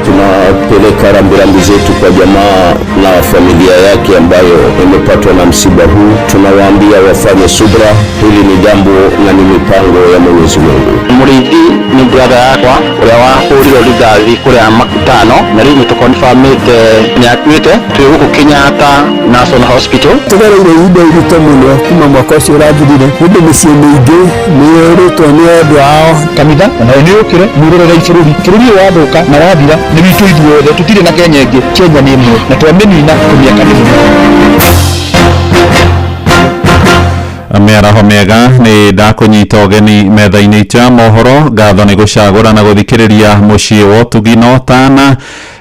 Tunapeleka rambirambi zetu kwa jamaa na familia yake ambayo imepatwa na msiba huu. Tunawaambia wafanye subra, hili ni jambo na ni mipango ya Mwenyezi Mungu. Mũrĩithi nĩ brother yakwa ũrĩa wahũrirwo rithathi kũrĩa Makutano na rĩu nĩ tũkonfamĩte nĩ akuĩte. Twĩ gũkũ Kenyatta National Hospital. Tũgereire ihinda iritũ mũno kuma mwaka ũcio ũrathirire nĩ ũndũ mĩciĩ mĩingĩ nĩ yũrĩtwo nĩ endwa ao. Kanitha onayo nĩ yũkĩre mwĩrorere bũrũri. Bũrũri ũyũ wathũka na wathira nĩ witũ ithuothe. Tũtirĩ na Kenya ĩngĩ, Kenya nĩ ĩmwe na twamĩnina tũmĩaka nĩ mũno. Mĩaraho mĩega, nĩ ndakũnyita ũgeni metha-inĩ itũ ya mohoro. Ngatho nĩ gũcagũra na gũthikĩrĩria mũciĩ wa ũtugi na ũtana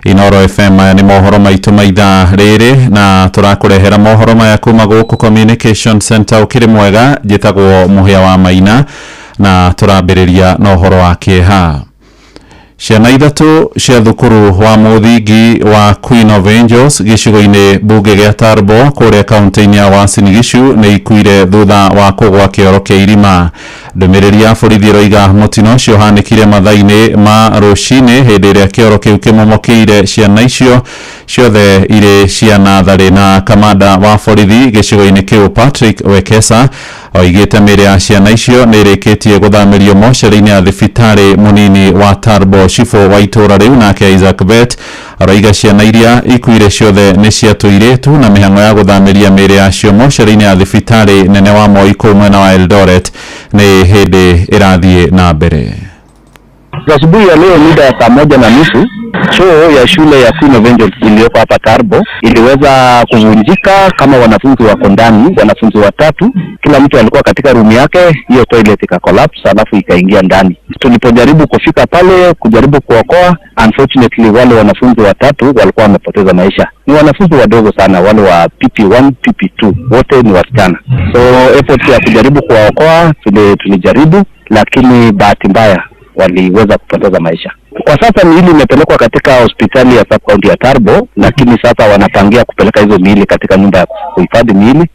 Inoro FM. Maya nĩ mohoro maitũ ma ithaa rĩrĩ na tũrakũrehera mohoro maya kuma gũkũ Communication Center. Ũkĩrĩ mwega, njĩtagwo Mũhĩa wa Maina na tũrambĩrĩria na ũhoro wa kĩeha. Ciana ithatũ cia thukuru wa mũthingi wa Queen of Angels gĩcigo-inĩ mbunge gĩa Turbo kũrĩa kaunti-inĩ ya Uasin Gishu nĩ ikuire thutha wa kũgwa kĩoro kĩa irima. Ndũmĩrĩri ya borithi ĩroiga mũtino ũcio ũhanĩkire mathaa-inĩ ma rũcinĩ hĩndĩ ĩrĩa kĩoro kĩu kĩmomokĩire ciana icio ciothe irĩ cia natharĩ. Na kamanda wa borithi gĩcigo-inĩ kĩu Patrick Wekesa oigĩte mĩĩrĩ ya ciana icio nĩ ĩrĩkĩtie gũthamĩrio mocarĩ-inĩ ya thibitarĩ mũnini wa Turbo. Cibũ wa itũũra rĩu nake Isaac Bet aroiga ciana iria ikuire ciothe nĩ cia tũirĩtu na mĩhang'o ya gũthamĩria mĩĩrĩ yacio mocarĩ-inĩ ya thibitarĩ nene wa Moi kũu mwena wa Eldoret nĩ hĩndĩ ĩrathiĩ na mbere. Asubuhi ya leo mida ya 1:30, choo ya shule ya Queen of Angels iliyoko hapa Turbo iliweza kuvunjika kama wanafunzi wako ndani, wanafunzi watatu, kila mtu alikuwa katika room yake, hiyo toilet ika collapse alafu ikaingia ndani. Tulipojaribu kufika pale kujaribu kuokoa, unfortunately wale wanafunzi watatu walikuwa wamepoteza maisha. Ni wanafunzi wadogo sana, wale wa PP1, PP2, wote ni wasichana. So effort ya kujaribu kuwaokoa tulijaribu, lakini bahati mbaya waliweza kupoteza maisha. Kwa sasa miili imepelekwa katika hospitali ya sub county ya Turbo, lakini sasa wanapangia kupeleka hizo miili katika nyumba ya kuhifadhi miili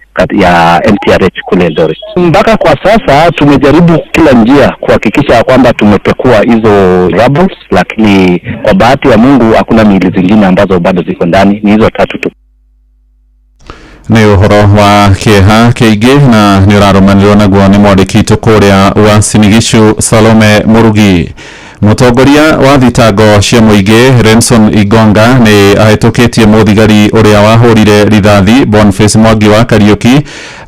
ya MTRH kule Eldoret. Mpaka kwa sasa tumejaribu kila njia kuhakikisha kwamba tumepekua hizo rubbles, lakini kwa bahati ya Mungu hakuna miili zingine ambazo bado ziko ndani, ni hizo tatu tu. Nĩ ũhoro wa kĩeha kĩingĩ na nĩ ũrarũmanĩrwo naguo nĩ mwandĩki witũ kũrĩa Uasin Gishu Salome Mũrugi. Mũtongoria wa thitango cia mũingĩ Renson Igonga nĩ ahĩtũkĩtie mũthigari ũrĩa wahũrire rithathi Boniface Mwangi wa Kariuki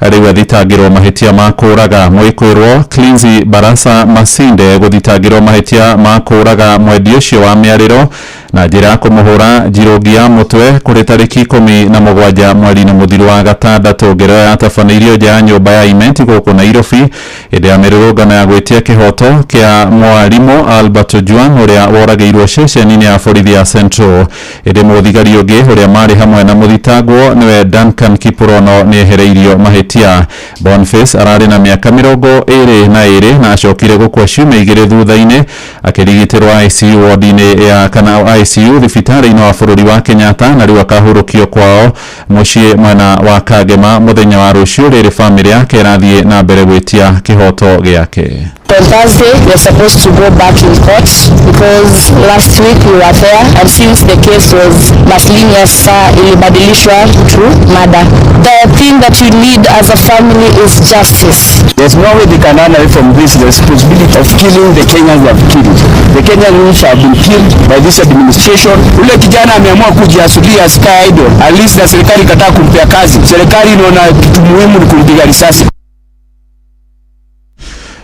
rĩu athitangĩrwo mahĩtia ma kũũraga. Mwĩkwĩrwo Cleansy Barasa Masinde gũthitangĩrwo mahĩtia ma kũũraga mwendi ũcio wa mĩarĩro na njĩra ya kũmũhũra njirũngi ya mũtwe kũrĩ tarĩki 17 mweri-inĩ mũthiru wa gatandatũ. Ngero yatabanĩirio nja ya nyũmba ya Imenti gũkũ Nairobi hĩndĩ ya mĩrũrũngano ya gwĩtia kĩhoto kĩa mwarimũ Albert Ojwang ũrĩa woragĩirwo ceceni-inĩ ya borithi ya Central. Ĩndĩ mũthigari ũngĩ ũrĩa marĩ hamwe na mũthitangwo nĩwe Duncan Kiprono nĩ ehereirio mahĩtia. Boniface ararĩ na mĩaka 22 na acokire gũkua ciumia 2 thutha-inĩ akĩrigitĩrwo ICU wodi-inĩ ya kana ICU thibitarĩ-inĩ wa bũrũri wa Kenyatta na rĩu akahurũkio kwao mũciĩ mwena wa Kangema mũthenya wa rũciũ rĩrĩ bamĩrĩ yake ĩrathiĩ na mbere gwĩtia kĩhoto gĩake. On Thursday, we are supposed to go back in court because last week we were there, and since the case was miscellaneous, ilibadilishwa to murder. The thing that we need as a family is justice. There's no way they can run away from this responsibility of killing the Kenyans they have killed. The Kenyans which have been killed by this administration. Ule kijana ameamua kujiasulia asikae idle. At least na serikali ikataa kumpea kazi. Serikali inaona kitu muhimu ni kumpiga risasi.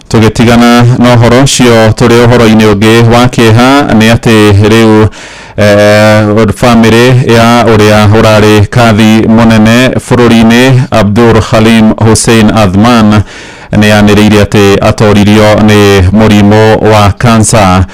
Tũgĩtigana na ũhoro ũcio tũrĩ ũhoro-inĩ ũngĩ wa kĩeha nĩ atĩ rĩu bamĩrĩ ya ũrĩa ũrarĩ kathi mũnene bũrũri-inĩ Abdul Halim Hussein Athman nĩ yanĩrĩire atĩ atoririo nĩ mũrimũ wa cancer.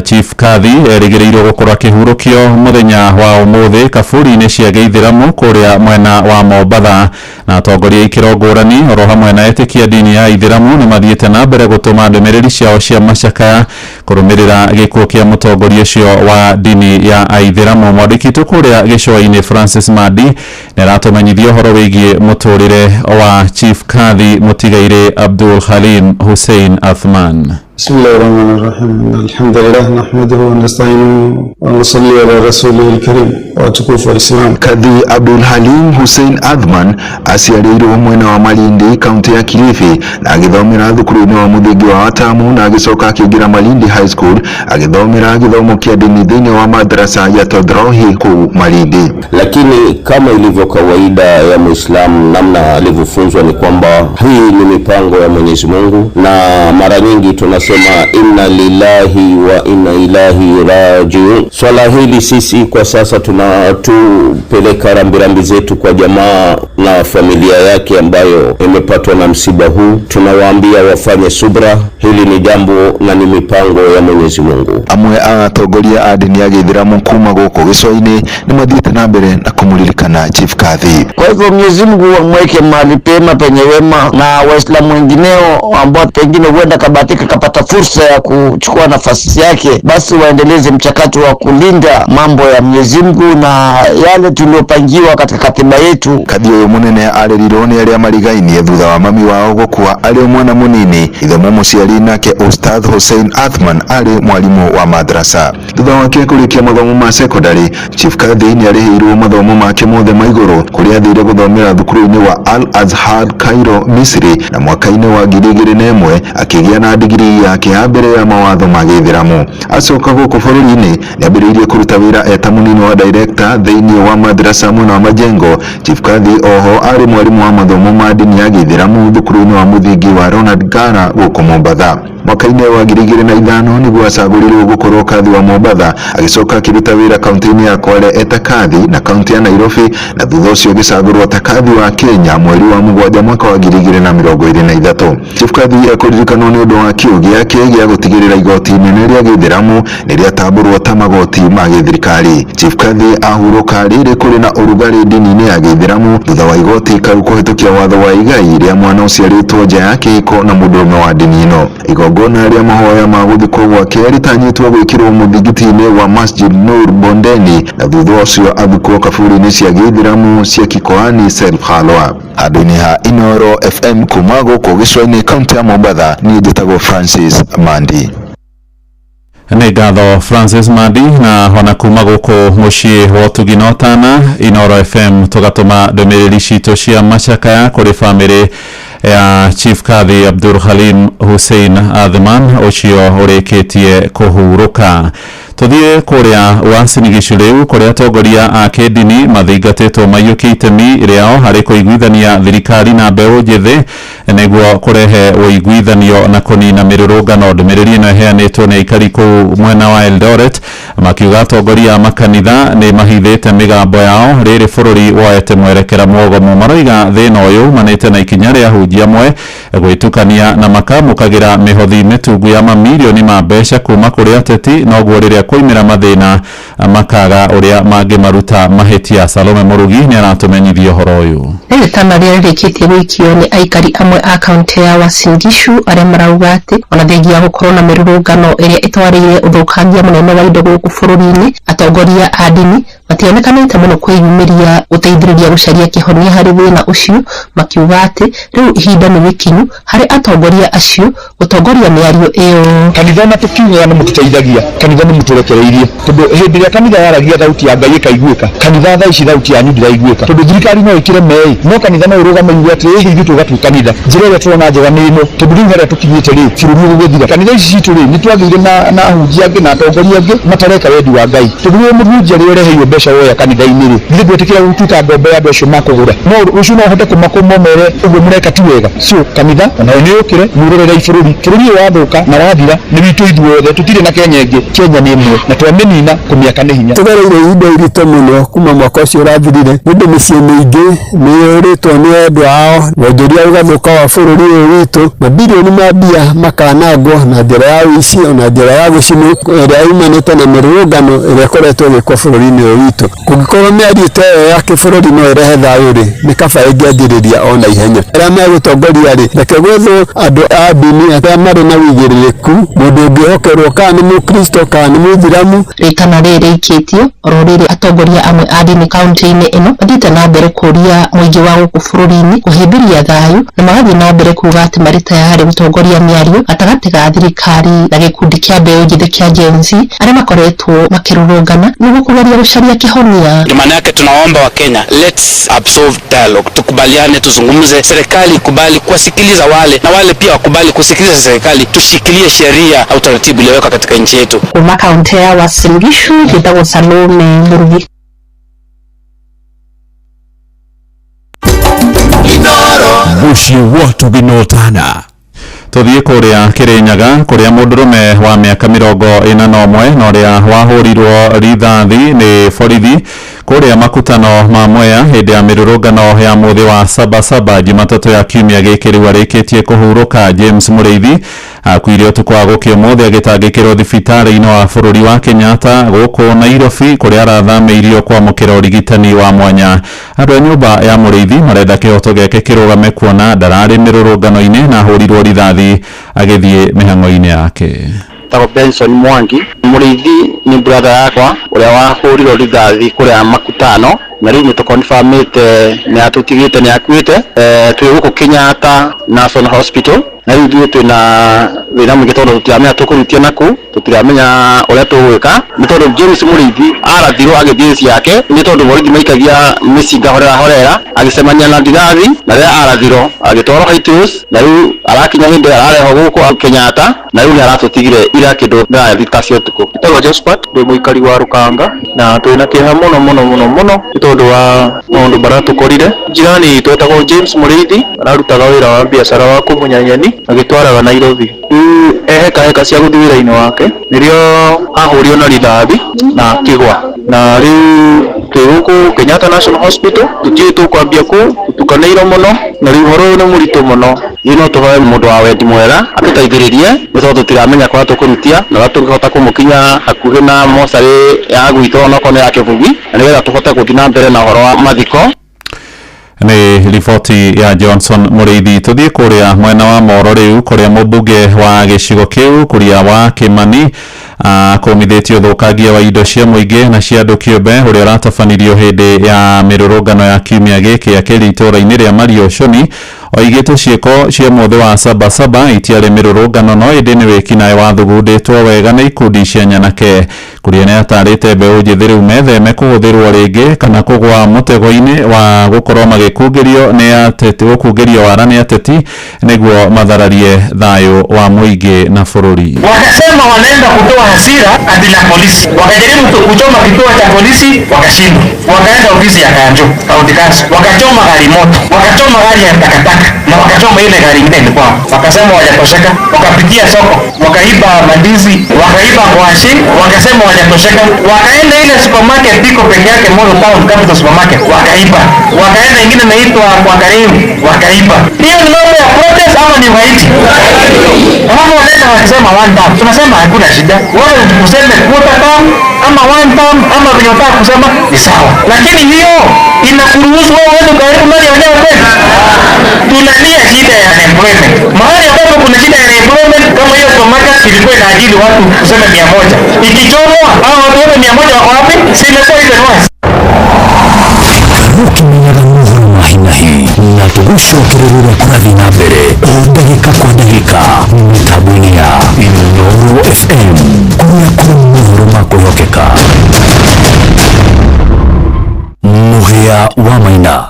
Chief Kadhi erĩgĩrĩirwo gũkorwo akĩhurũkio mũthenya wa ũmũthĩ kaburi-inĩ cia gĩithĩramu kũrĩa mwena wa Mombatha. Na atongoria ikĩro ngũrani oro hamwe na etĩkia ndini ya ithĩramu nĩ mathiĩte na mbere gũtũma ndũmĩrĩri ciao cia macakaya kũrũmĩrĩra gĩkuũ kĩa mũtongoria ũcio wa ndini ya aithĩramu. Mwandĩki witũ kũrĩa gĩcũa-inĩ Francis Mandi nĩ aratũmenyithia ũhoro wĩgiĩ mũtũrĩre wa Chief Kadhi mũtigairĩ Abdul Halim Hussein Athman. بسم الله الرحمن الرحيم الحمد لله نحمده ونستعينه ونصلي على رسوله الكريم watukufu wa Islam. Kadhi Abdul Halim Hussein Athman aciarĩirwo mwena wa Malindi kaunti ya Kilifi na agĩthomera thukuru-inĩ wa mũthingi wa Watamu na agĩcoka akĩingĩra Malindi High School agĩthomera gĩthomo kĩa ndini thĩinĩ wa madrasa ya Todrohi kũu Malindi. Lakini kama ilivyo kawaida ya Muislamu, namna alivyofunzwa ni kwamba hii ni mipango ya Mwenyezi Mungu, na mara nyingi tunasema inna lillahi wa inna ilahi rajiun. Swala hili sisi kwa sasa tunatupeleka rambirambi zetu kwa jamaa na familia yake ambayo imepatwa na msiba huu. Tunawaambia wafanye subra, hili ni jambo na ni mipango ya Mwenyezi Mungu. Amwe a atongoria a ndini ya gĩithĩramu kuma gũkũ gĩcũa-inĩ nĩ mathiĩte na mbere na kũmũririkana Chief Kadhi. Kwa hivyo Mwenyezi Mungu amweke mahali pema penye wema, na Waislamu wengineo ambao pengine huenda kabahatika kapata fursa ya kuchukua nafasi yake, basi waendeleze mchakato wa kulinda mambo ya Mwenyezi Mungu na yale tuliyopangiwa katika katiba yetu. Kadhi ũyũ mũnene arerirwo nĩ arĩa marigainie thutha wa mami wao gũkua arĩ o mwana mũnini. Ithe mũmũciari nake Ustadh Hussein Athman arĩ mwarimũ wa madrasa. Thutha wake kũrĩkia mathomo ma secondary, Chief Kadhi nĩ arĩhĩirwo mathomo make mothe ma igũrũ kũrĩa athire gũthomera thukuru-inĩ wa Al Azhar Cairo, Misri, na mwaka-inĩ wa 2001 akĩgĩa na digiri yake ya mbere ya mawatho ma gĩithĩramu. Acoka gũkũ bũrũri-inĩ nĩambĩrĩirie kũruta wĩra eta mũnini wa director thĩinĩ wa madrasa mwena wa Majengo. Chief Kadhi oho arĩ mwarimũ wa mathomo ma ndini ya gĩithĩramu thukuru-inĩ wa mũthingi wa Ronald Ngara gũkũ Mombatha. Mwaka-inĩ wa 2005 nĩguo acagũrirwo gũkorwo kadhi wa Mombatha, agĩcoka akĩruta wĩra kaunti-inĩ ya Kwale eta kadhi na kaunti ya Nairobi, na thutha ũcio agĩcagũrwo ta kadhi wa Kenya mweri wa 7 mwaka wa 2023. Chief Kadhi ekũririkanwo nĩ ũndũ wa kĩo gĩake gĩa gũtigĩrĩra igoti inene rĩa gĩithĩramu nĩ rĩatambũrwo ta magoti ma gĩthirikari. Chief Kadhi ahurũka rĩrĩ kũrĩ na ũrugarĩ ndini-inĩ ya gĩithĩramu thutha wa igoti kau kũhĩtũkia watho wa igai rĩa mwana ũciarĩtwo nja ya kĩhiko na mũndũrũme wa ndini ĩno. Igongona rĩa mahoya ma gũthikwo gwake rĩtanyĩtwo gwĩkĩrwo mũthigiti-inĩ wa Masjid Nur Bondeni, na thutha ũcio athikwo kaburi-inĩ cia gĩithĩramu cia Kikoani Self Halwa. Handũ-inĩ ha Inooro FM kuma gũkũ gĩcũa-inĩ kaunti ya Mombatha, niĩ njĩtagwo Francis Mandi. Nĩ ngatho Francis Mandi. Na hona kuma gũkũ mũciĩ wa ũtugi na ũtana Inooro FM tũgatũma ndũmĩrĩri citũ cia macakaya kũrĩ bamĩrĩ ya Chief Kadhi Abdul Halim Hussein Athman ũcio ũrĩkĩtie kũhurũka. Tuthiĩ kũrĩa Uasin Gishu rĩu kũrĩa atongoria a kĩndini mathingatĩtwo maiyũkie itemi rĩao harĩ kũiguithania thirikari na mbeũ njĩthĩ nĩguo kũrehe ũiguithanio na kũnina mĩrũrũngano. Ndũmĩrĩri ĩno ĩheanĩtwo nĩ aikari kũu mwena wa Eldoret makiuga atongoria a makanitha nĩ mahithĩte mĩgambo yao rĩrĩ bũrũri woete mwerekera mwogomu. Maroiga thĩna ũyũ umanĩte na ikinya rĩa ahunjia amwe gwĩtukania na makamũkagĩra mĩhothi mĩtungu ya mamirioni ma mbeca kuma kũrĩ ateti, noguo rĩrĩa kwoimĩra mathĩna makaga ũrĩa mangĩmaruta mahĩtia. Salome Mũrugi nĩ aratũmenyithia ũhoro ũyũ. Rĩrĩ tana rĩrĩa rĩrĩkĩtie gũikio nĩ aikari amwe a kaunti ya Uasin Gishu arĩa marauga atĩ ona thengia ya gũkorwo na mĩrũrũngano ĩrĩa ĩtwarĩire ũthũkangia mũnene wa indo gũkũ bũrũri-inĩ, atongoria a ndini mationekanĩte mũno kwĩyumĩria gũteithĩrĩria gũcaria kĩhonia harĩ thĩna ũcio, makiuga atĩ rĩu ihinda nĩ rĩkinyu harĩ atongoria acio gũtongoria mĩario ĩyo. Kanitha na tũkiugaga nĩ mũtũteithagia, kanitha nĩ mũtũrekereirie, tondũ hĩndĩ ĩrĩa kanitha yaragia thauti ya Ngai ĩkaiguĩka, kanitha thaa ici thauti yanyu ndĩraiguĩka, tondũ thirikari no ĩkĩre meĩ, no kanitha no ĩrũgame yuge atĩ ĩhĩ ithuĩ tũgatua kanitha njĩra ĩrĩa tũrona njega nĩ ĩno, tondũ rĩu harĩa tũkinyĩte rĩ bũrũri ũgũgĩthira. Kanitha ici citũ rĩ nĩ twagĩire na ahunjia angĩ na atongoria angĩ matareka wendi wa Ngai, tondũ rĩrĩa mũhunjia rĩrĩa ũreheirwo mbeca woya kanitha-inĩ rĩ githĩ ndwĩtĩkĩra gũtuĩka ngombo ya andũ acio makũgũra, no rũciũ no ũhote kũmakũma ũmere ũguo mũreka ti wega. So kanitha onayo nĩ yũkĩre mwĩrorere bũrũri, bũrũri ũyũ wathũka na wathira nĩ witũ ithuothe, tũtirĩ na Kenya ĩngĩ, Kenya nĩ ĩmwe na twamĩnina kũmĩaka nĩ hinya. Tũgereire ihinda iritũ mũno kuma mwaka ũcio ũrathirire, nĩ ũndũ mĩciĩ mĩingĩ nĩ yũrĩtwo nĩ endwa ao, wonjoria ũgathũka wa bũrũri ũyũ witũ, mabirioni ma mbia makanangwo na njĩra ya ũici ona njĩra ya gũcinwo ĩrĩa yumanĩte na mĩrũrũngano ĩrĩa ĩkoretwo ĩgĩkwo bũrũri-inĩ ũyũ witũ. witũ. Kũngĩkorwo mĩario ta ĩyo ya kĩbũrũri no ĩrehe thayũ rĩ, nĩ kaba ĩngĩanjĩrĩria ona ihenya. Arĩa megũtongoria rĩ, reke gwethwo andũ a ndini arĩa marĩ na wĩigĩrĩrĩku, mũndũ ũngĩhokerwo kana nĩ mũkristo kana nĩ mũithiramu. Rĩtana rĩrĩ rĩikĩtio oro rĩrĩ atongoria amwe a ndini kaunti-inĩ ĩno mathiĩte na mbere kũria mũingĩ wa gũkũ bũrũri-inĩ kũhĩmbĩria thayũ na magathiĩ na mbere kuga atĩ marĩ tayarĩ gũtongoria mĩario gatagatĩ ga thirikari na gĩkundi kĩa mbeũ njĩthĩ kĩa Gen Z arĩa makoretwo makĩrũrũngana nĩguo kũgeria gũcaria kĩhonia. Ndio maana yake tunawaomba Wakenya, let's absolve dialogue, tukubaliane, tuzungumze, serikali ikubali kuwasikiliza wale na wale pia wakubali kusikiliza serikali, tushikilie sheria au taratibu iliyowekwa katika nchi yetu. Kuma kaunti ya Uasin Gishu njĩtagwo Salome Murugi. Mũciĩ wa tũgĩnotana. Tuthiĩ kũrĩa Kĩrĩnyaga kũrĩa mũndũrũme wa mĩaka 41 na ũrĩa wahũrirwo rithathi nĩ borithi kũrĩa makutano ma Mwea hĩndĩ ya mĩrũrũngano ya mũthĩ wa Sabasaba Jumatatũ ya kiumia gĩkĩ rĩu arĩkĩtie kũhurũka. James Mũrĩithi akuire ũtukũ wa gũkĩa ũmũthĩ agĩtangĩkĩrwo thibitarĩ-inĩ wa bũrũri wa Kenyatta gũkũ Nairobi kũrĩa arathamĩirio kwamũkĩra ũrigitani wa mwanya. Andũ a nyũmba ya Mũrĩithi marenda kĩhoto gĩake kĩrũgame kuona ndararĩ mĩrũrũngano-inĩ na ahũrirwo rithathi agĩthiĩ mĩhang'o-inĩ yake. Tagwo Benson Mwangi. Mũrĩithi nĩ brother yakwa ũrĩa wahũrirwo rithathi kũrĩa makutano na rĩu nĩtũkonfamĩte nĩ atũtigĩte nĩ akuĩte. Twĩ gũkũ Kenyatta National Hospital na rĩu ithuĩ twĩna thĩna mũingĩ tondũ tũtiramenya tũkũrutia nakũ, tũtiramenya ũrĩa tũgwĩka nĩ tondũ James Mũrĩithi arathirwo agĩthiĩ ciake nĩ tondũ borithi maikagia mĩcinga horera horera agĩcemania na rithathi na rĩrĩa arathirwo agĩtwarwo White House na rĩu arakinya hĩndĩ ararehwo gũkũ Kenyatta na rĩu nĩ aratũtigire ira kĩndũ thaa thita cia ũtukũ. Njĩtagwo Josphat, ndĩ mũikari wa Rũkanga na twĩna kĩeha mũno mũno mũno mũno nĩ tondũ wa maũndũ maratũkorire. Jirani itũ etagwo James Mũrĩithi ararutaga wĩra wa biacara wa kũmunya nyeni agĩtwaraga Nairobi. Rĩu ehekaheka cia gũthiĩ wĩra-inĩ wake nĩrĩo ahũrirwo na rithathi na akĩgwa na rĩu twĩ gũkũ Kenyatta National Hospital tũtiũĩ tũkwambia kũ, tũtukanĩirwo mũno na rĩu ũhoro ũyũ nĩ mũritũ mũno. Ithuĩ no tũhoe mũndũ wa wendi mwega atũteithĩrĩrie nĩ tondũ tũtiramenya kũrĩa tũkũrutia na ũrĩa tũngĩhota kũmũkinya hakuhĩ na mocarĩ ya gwitũ onokorwo nĩ ya Kĩbugi na nĩgetha tũhote gũthiĩ na mbere na ũhoro wa mathiko. Nĩ riboti ya Johnson Mũrĩithi. Tũthiĩ kũrĩa mwena wa Moro rĩu kũrĩa mũmbunge wa gĩcigo kĩu Kuria wa Kĩmani kũmithĩtie ũthũkangia wa indo cia mũingĩ na cia andũ kĩũmbe ũrĩa ũratabanirio hĩndĩ ya mĩrũrũngano ya kiumia gĩkĩ akĩrĩ itũũra-inĩ rĩa Mariũcũni. Oigĩte ciĩko cia mũthĩ wa Sabasaba itiarĩ mĩrũrũngano no ĩndĩ nĩ wĩkinaĩ wathugundĩtwo wega nĩ ikundi cia nyanake. Kuria nĩ atarĩte mbeũ njĩthĩ rĩu metheme kũhũthĩrwo rĩngĩ kana kũgwa mũtego-inĩ wa gũkorwo magĩkungĩrio nĩ ateti, gũkungĩrio wara nĩ ateti nĩguo mathararie thayũ wa mũingĩ na bũrũri. Wakasema wanaenda kutoa hasira ati na polisi, wakajaribu kuchoma kituo cha polisi wakashindwa, wakaenda ofisi ya Kanjo County Council wakachoma gari moto, wakachoma gari ya takataka na wakachoma ile gari ingine ilikuwa. Wakasema hawajatosheka, wakapitia soko wakaiba mandizi, wakaiba ngwashi, wakasema hawajatosheka, wakaenda ile supermarket iko peke yake Molo Town Capital Supermarket wakaiba, wakaenda ingine inaitwa kwa Karimu wakaiba. Hiyo ni mambo ya protest ama ni ugaidi? Kama wanaenda wakisema one term, tunasema hakuna shida. Wewe useme quarter term ama one term ama vile unataka kusema ni sawa, lakini hiyo inakuruhusu wewe uende ukaharibu mali ya wenyewe kweli? Tunalia shida ya unemployment. Mahali ambapo kuna shida ya unemployment kama hiyo supermarket ilikuwa inaajiri watu tuseme 100, ikichomwa hao watu wote 100 wako wapi? Si imekuwa even worse. Mũkimenyaga mohoro ma hi na hi na tũgũcokererera kũrathiĩ na mbere o ndagĩka kwa ndagĩka mĩtambo-inĩ ya Inooro FM kũrĩa kũrĩ mohoro ma kwĩhokeka. Mũhĩa wa Maina.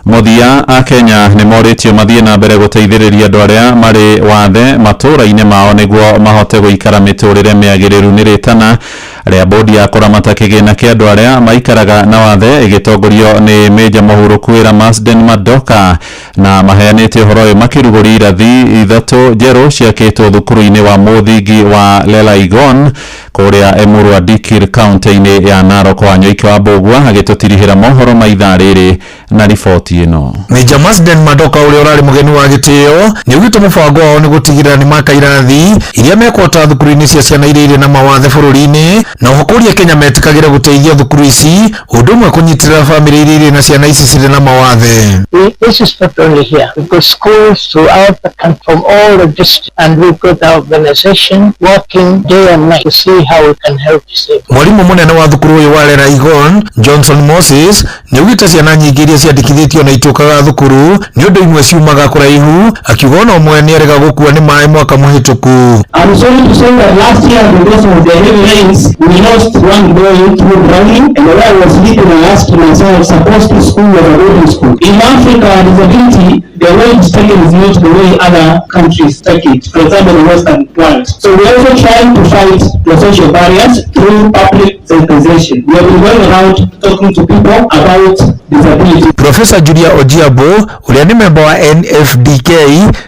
Mũthia a Kenya nĩ morĩtio mathiĩ na mbere gũteithĩrĩria andũ arĩa marĩ wathe matũũra-inĩ mao nĩguo mahote gũikara mĩtũrĩre mĩagĩrĩru. Nĩ rĩtana rĩa bodi ya kũramata kĩgĩna kĩa andũ arĩa maikaraga na wathe ĩgĩtongorio nĩ Meja Mũhurũku wĩra Marsden Madoka na maheanĩte ũhoro ũyũ makĩrugũria irathi 3 njerũ ciakĩtwo thukuru-inĩ wa mũthingi wa Lelaigon kũrĩa Emurua Dikirr kaunti-inĩ ya Narok. Wanyoike wa Mbũgua agĩtũtirihĩra mohoro ma ithaa rĩrĩ na riboti ĩno. ĩno. Major Masden Madoka ũrĩa ũrarĩ mũgeni wa gĩtĩo nĩaugĩte mũbango wao nĩ gũtigĩrĩra nĩ maka irathi iria mekũhota thukuru-inĩ cia ciana iria irĩ na mawathe bũrũri-inĩ, na oho kũria Kenya metĩkagĩre gũteithia thukuru ici ũndũ ũmwe kũnyitĩrĩra bamĩrĩ iria irĩ na ciana ici cirĩ na mawathe. This is not only here. We've got schools throughout the country, from all the districts, and we've got our organization working day and night to see how we can help disabled. Mwarimu mũnene wa thukuru ũyũ wa Leraigon, Johnson Moses, nĩaugĩte ciana nyingĩ iria ciandĩkithĩtio na itũkaga thukuru nĩ ũndũ imwe ciumaga kũraihu, akiuga ona ũmwe nĩarega gũkua nĩ maĩ mwaka mũhĩtũku. I'm sorry to say that last year, because of the heavy rains, we lost one boy through drowning, and while I was sleeping, I asked myself, suppose this school was a boarding school. In Africa, disability, the way it's taken is not the way other countries take it, for example, the Western world. So we're also trying to fight the social barriers through public sensitization. We have been going around talking to people about disability. Profesa Julia Ojiambo ũrĩa nĩ memba wa NFDK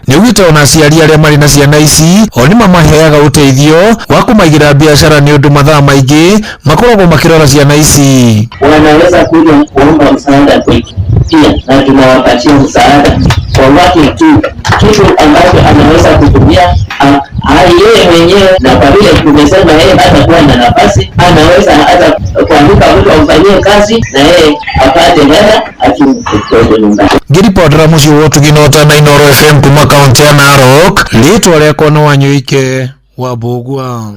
nĩaugĩte ona aciari arĩa marĩ na ciana ici o nĩ mamaheaga ũteithio wa kũmaigĩra biacara nĩ ũndũ mathaa maingĩ makoragwo makĩrora ciana ici. Wanaweza kuja kuomba msaada kwetu pia, na tunawapatia msaada kwa wake tu, kitu ambacho anaweza kutumia yeye mwenyewe, na kwa vile tumesema yeye hatakuwa na nafasi, anaweza hata kuandika mtu amfanyie kazi na yeye apate hela akimtoto nyumbani. Ngĩribotera mũciĩ wa ũtugi na ũtana Inooro FM kuma kaũntĩ ya Narok, rĩtwa rĩakwa nĩ Wanyũike wa Mbũgua.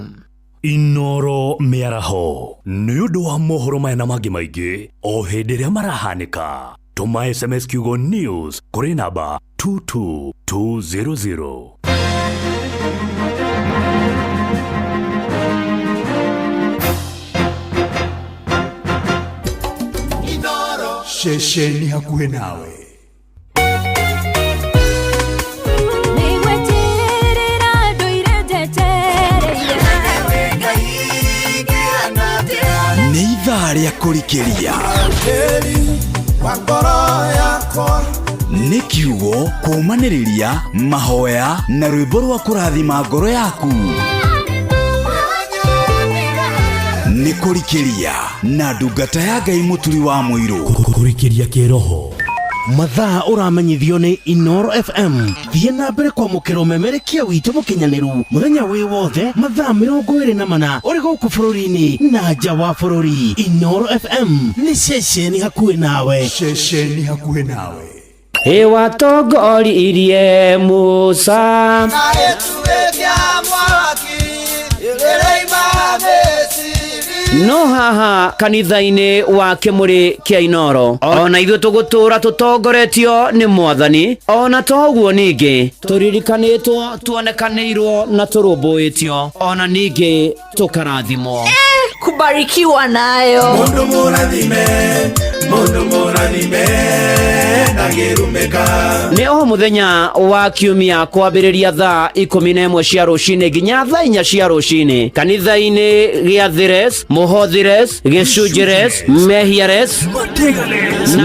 Inoro mĩaraho nĩ ũndũ wa mohoro maya na mangĩ maingĩ o hĩndĩ ĩrĩa marahanĩka, tũma SMS kiugo news kũrĩ namba 22200. Ceceni hakuhĩ nawe. Nĩ ithaa rĩa kũrikĩria, nĩ kiugo kũũmanĩrĩria, mahoya na rwĩmbo rwa kũrathima ngoro yaku. Nĩ kũrikĩria na ndungata ya Ngai Mũturi wa Mũirũ. Kũrikĩria kĩroho mathaa ũramenyithio nĩ Inoro FM. Thiĩ na mbere kwamũkĩra ũmemerekia witũ mũkinyanĩru mũthenya wĩ wothe mathaa 24 ũrĩ gũkũ bũrũri-inĩ na nja wa bũrũri. Inoro FM nĩ ceceni hakuhĩ nawe. Ceceni hakuhĩ nawe. Ĩwatongoririe Musa no haha kanitha-inĩ wa kĩmũrĩ kĩa Inoro, ona ithuĩ tũgũtũra tũtongoretio nĩ Mwathani, ona toguo ningĩ tũririkanĩtwo, tuonekanĩirwo na tũrũmbũĩtio, ona ningĩ tũkarathimwo. Kubarikiwa nayo. Mundu mũrathime, mundu mũrathime, ndangĩrumĩka. Nĩ o mũthenya wa kiumia kwambĩrĩria thaa 11 cia rũcinĩ nginya thaa 4 cia rũcinĩ kanitha-inĩ gĩa Thires, Mũhothires, Gĩcunjĩres, Mehiares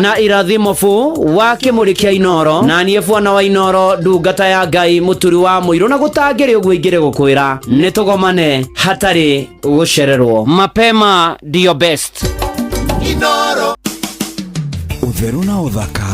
na irathimobu wa kĩmũrĩ kĩa Inoro, na niĩ bwana wa Inoro ndungata ya Ngai Mũturi wa Mũirũ, na gũtangĩrĩ ũguo ingĩrĩ gũkwĩra nĩ tũgomane hatarĩ gũcererwo. Mapema ndio best. Inoro. Ũtheru na ũthaka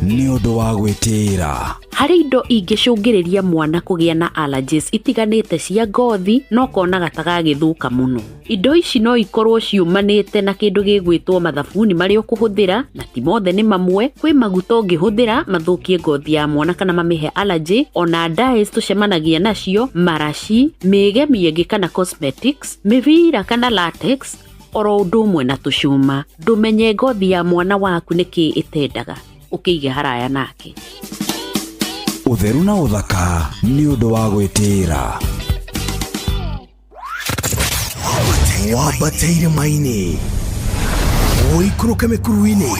nĩ ũndũ wa gwĩtĩĩra. Harĩ indo ingĩcũngĩrĩria mwana kũgĩa na allergies itiganĩte cia ngothi no konaga ta gagĩthũka mũno. Indo ici no ikorwo ciumanĩte na kĩndũ gĩgwĩtwo mathabuni marĩa ũkũhũthĩra, na ti mothe nĩ mamwe. Kwĩ maguta ũngĩhũthĩra mathũkie ngothi ya mwana kana mamĩhe allergy, ona dyes tũcemanagia nacio, maraci, mĩgemio ĩngĩ kana cosmetics, mĩbira kana latex, oro ũndũ ũmwe na tũcuma. Ndũmenye ngothi ya mwana waku nĩkĩ ĩtendaga, ũkĩige haraya nake. Ũtheru na ũthaka nĩ ũndũ wa gwĩtĩĩra. Wambate irĩma-inĩ, ũikũrũke mĩkuru-inĩ,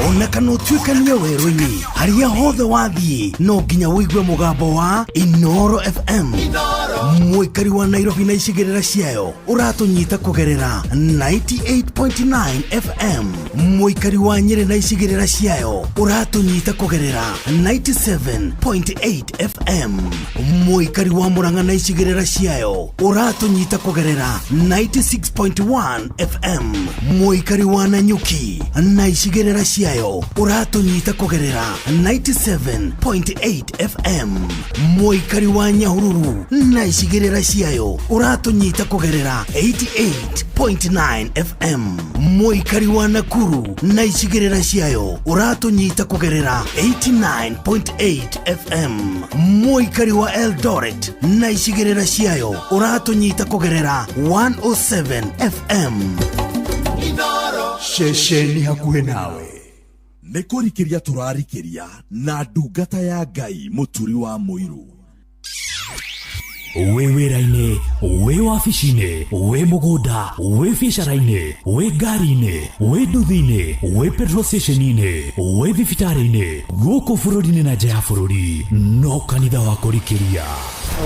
ona kana ũtuĩkanie werũ-inĩ, harĩa hothe wathiĩ no nginya ũigue mũgambo wa Inoro FM. Mũikari wa Nairobi na icigĩrĩra ciayo ũratũnyita kũgerera 98.9 FM. Mũikari wa Nyĩrĩ na icigĩrĩra ciayo ũratũnyita kũgerera 97.8 FM. Mũikari wa Murang'a na icigĩrĩra ciayo ũratũnyita kũgerera 96.1 FM. Mũikari wa Nanyuki na icigĩrĩra ciayo ũratũnyita kũgerera 97.8 FM. Mũikari wa Nyahururu na icigĩrĩra ciayo ũratũnyita kũgerera 88.9 FM. Mũikari wa Nakuru na icigĩrĩra ciayo ũratũnyita kũgerera 89.8 FM. Mũikari wa Eldoret na icigĩrĩra ciayo ũratũnyita kũgerera 107 FM. Ceceni hakuhĩ nawe nĩ kũrikĩria tũrarikĩria na ndungata ya Ngai Mũturi wa Mũirũ. Wĩ wĩra-inĩ, wĩ wabici-inĩ, wĩ mũgũnda, wĩ biacara-inĩ, wĩ ngari-inĩ, wĩ nduthi-inĩ, wĩ petrol station-inĩ, wĩ thibitarĩ-inĩ, gũkũ bũrũri-inĩ na nja ya bũrũri, no kanitha wa kũrikĩria.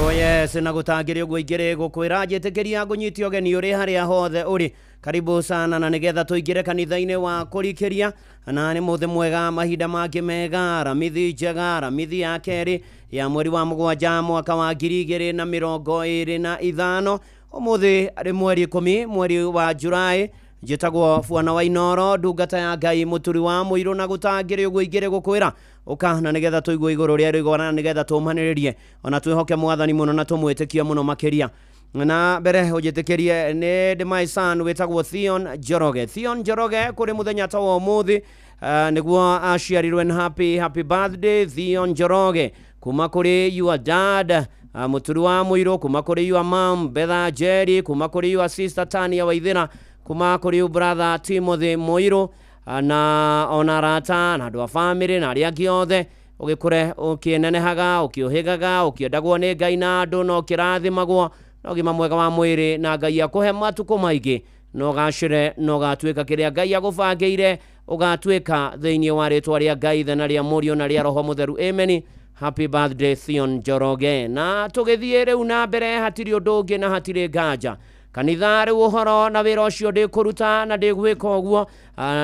Oh yes, na gũtangĩrĩ ũguo ingĩrĩ gũkwĩra njĩtĩkĩria ngũnyite ũgeni ũrĩ harĩa hothe ũrĩ. Karibu sana na nĩgetha tũingĩre kanitha-inĩ wa kũrikĩria, na nĩ mũthĩ mwega, mahinda mangĩ mega, ramithi njega, ramithi ya kerĩ ya mweri wa 7 mwaka wa 2025. Ũmũthĩ arĩ mweri 10 mweri wa Julai. Njĩtagwo Bwana wa Inoro, ndungata ya Ngai Mũturi wa Mũirũ, na gũtangĩrĩ ũguo ingĩrĩ gũkwĩra ũka na nĩgetha tũigue igũrũ rĩa rĩigwa, na nĩgetha tũmanĩrĩrie ona twĩhoke Mwathani mũno na tũmwĩtĩkie mũno makĩria. Na mbere ũnjĩtĩkĩrie nĩ ndĩ my son wĩtagwo Theon Njoroge. Theon Njoroge kũrĩ mũthenya ta wa ũmũthĩ, nĩguo aciarirwe, and happy happy birthday Theon Njoroge, kuma kũrĩ your dad Mũturi wa Mũirũ, kuma kũrĩ your mom Betha Jerry, kuma kũrĩ your sister Tania Waithĩra, kuma kũrĩ your brother Timothy Mũirũ, na ona arata na andũ a family na arĩa angĩ othe. Ũgĩkũre ũkĩnenehaga, ũkĩũhĩgaga, ũkĩendagwo nĩ Ngai na andũ, na ũkĩrathimagwo na ũgima mwega wa mwĩrĩ, na Ngai akũhe matukũ maingĩ, na ũgacĩre, na ũgatuĩka kĩrĩa Ngai agũbangĩire ũgatuĩka, thĩinĩ wa rĩtwa rĩa Ngai Ithe na rĩa Mũriũ na rĩa Roho Mũtheru, amen. Happy birthday Theon Njoroge. Na tũgĩthiĩ rĩu na mbere, hatirĩ ũndũ ũngĩ na hatirĩ nganja kanitha rĩu ũhoro na wĩra ũcio ndĩkũruta na ndĩgwĩka ũguo,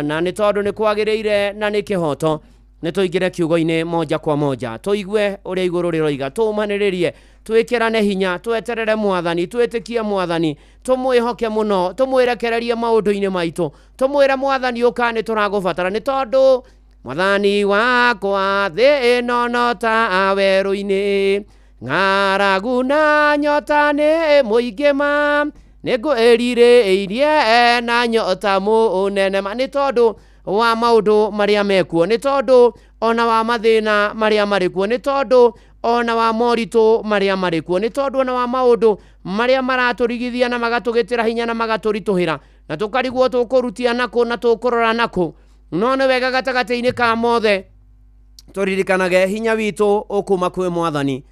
na nĩ tondũ nĩ kwagĩrĩire na nĩ kĩhoto, nĩ tũingĩre kiugo-inĩ moja kwa moja, tũigue ũrĩa igũrũ rĩroiga, tũmanĩrĩrie, twĩkĩrane hinya, tweterere Mwathani, twĩtĩkie Mwathani, tũmwĩhoke mũno, tũmwĩrekererie maũndũ-inĩ maitũ, tũmwĩre Mwathani ũka, nĩ tũragũbatara, nĩ tondũ Mwathani wakwa thĩ ĩno no ta werũ-inĩ, ng'aragu na nyota nĩ mũingĩ ma, nĩngwĩrirĩirie na nyota mũnene ma, nĩ tondũ wa maũndũ marĩa mekuo, nĩ tondũ ona wa mathĩna marĩa marĩ kuo, nĩ tondũ ona wa moritũ marĩa marĩ kuo, nĩ tondũ ona wa maũndũ marĩa maratũrigithia na magatũgĩtĩra hinya na magatũritũhĩra, na tũkarigwo tũkũrutia nakũ na tũkũrora nakũ. No nĩ wega gatagatĩ-inĩ ka mothe tũririkanage hinya witũ ũkuma kwĩ Mwathani.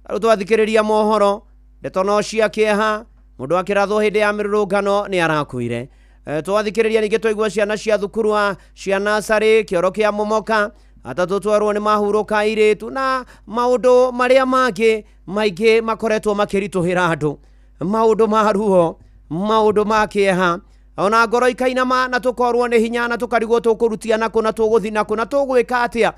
Rĩu twathikĩrĩria mohoro, ndeto no cia kĩeha, mũndũ akĩrathwo hĩndĩ ya mĩrũrũngano nĩ arakuire. Twathikĩrĩria ningĩ twaigua ciana cia thukuru cia nasarĩ, kĩoro kĩa momoka, atatũ twerwo nĩ mahurũka airĩtu, na maũndũ marĩa mangĩ maingĩ makoretwo makĩritũhĩra andũ, maũndũ ma ruo, maũndũ ma kĩeha, ona ngoro ikainama, na tũkorwo nĩ hinya, na tũkarigwo tũkũrutia nakũ, na tũgũthiĩ nakũ, na tũgwĩka atĩa,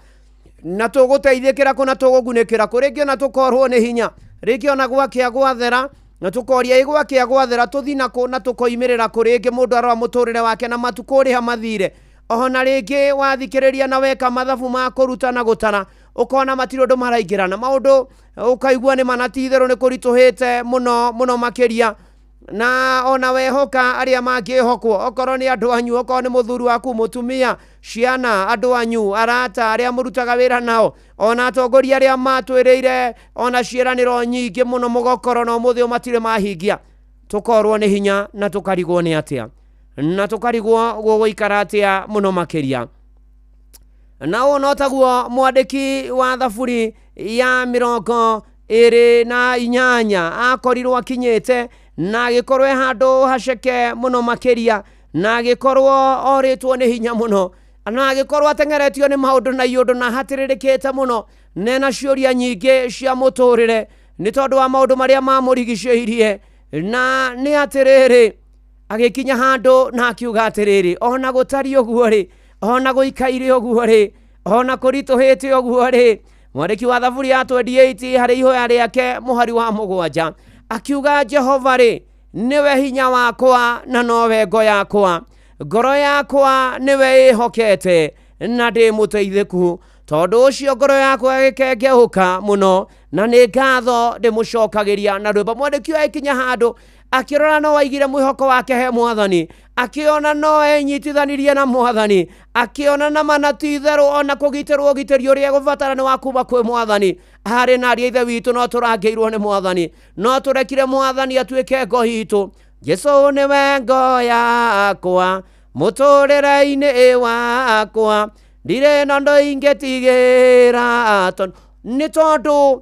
na tũgũteithĩkĩra kũ, na tũgũgunĩkĩra kũ. Rĩngĩ ona tũkorwo nĩ hinya, rĩngĩ ona gwakĩa gwathera, na tũkoria ĩ gwakĩa gwathera tũthiĩ nakũ, na tũkoimĩrĩra kũ. Rĩngĩ mũndũ arora mũtũrĩre wake na matukũ ũrĩa mathire, ona rĩngĩ wathikĩrĩria na weka mathabu ma kũruta na gũtara, ũkona matirĩ ũndũ maraingĩrana, maũndũ ũkaigua nĩ mana, ti itherũ nĩ kũritũhĩte mũno mũno makĩria. Na ona wehoka arĩa mangĩhokwo, okorwo nĩ andũ anyu, okorwo nĩ mũthuri waku, mũtumia, ciana, andũ anyu, arata arĩa mũrutaga wĩra nao, ona atongoria arĩa matwĩrĩire ona ciĩranĩro nyingĩ mũno mũgokoro, na ũmũthĩ matirĩ mahingia, tũkorwo nĩ hinya na tũkarigwo nĩ atĩa, na tũkarigwo gũgũikara atĩa mũno makĩria. Na ũũ no taguo mwandĩki wa Thaburi ya 28 akorirwo akinyĩte, na agĩkorwo e handũ haceke mũno makĩria, na agĩkorwo orĩtwo nĩ hinya mũno, na agĩkorwo ateng'eretio nĩ maũndũ na iũndũ, na hatĩrĩrĩkĩte mũno, nena ciũria nyingĩ cia mũtũrĩre. Nĩ tondũ wa maũndũ marĩa mamũrigicĩirie. Na nĩ atĩrĩrĩ, agĩkinya handũ na akiuga atĩrĩrĩ, ona gũtariĩ ũguo rĩ, ona gũikaire ũguo rĩ, ona kũritũhĩte ũguo rĩ, mwandĩki wa Thaburi ya 28 harĩ ihoya rĩake mũhari wa 7 akiuga, Jehova rĩ, nĩwe hinya wakwa na nowe ngo yakwa, ngoro yakwa nĩwe ĩhokete na ndĩ mũteithĩku, tondũ ũcio ngoro yakwa ĩgĩkengeũka mũno na nĩ ngatho ndĩmũcokagĩria na rwĩmbo. Mwandĩki ũyũ agĩkinya handũ akĩrora no aigire mwĩhoko wake he Mwathani, akĩona no enyitithanirie na Mwathani, akĩona na mana ti itherũ ona kũgitĩrwo ũgitĩri ũrĩa egũbatara nĩ wa kuma kwĩ Mwathani. Harĩ na ariũ a Ithe witũ no tũrangĩirwo nĩ Mwathani, no tũrekire Mwathani atuĩke ngo itũ. Jesũ nĩwe ngo yakwa mũtũrĩre-inĩ wakwa, ndirĩ na ũndũ ingĩtigĩra, nĩ tondũ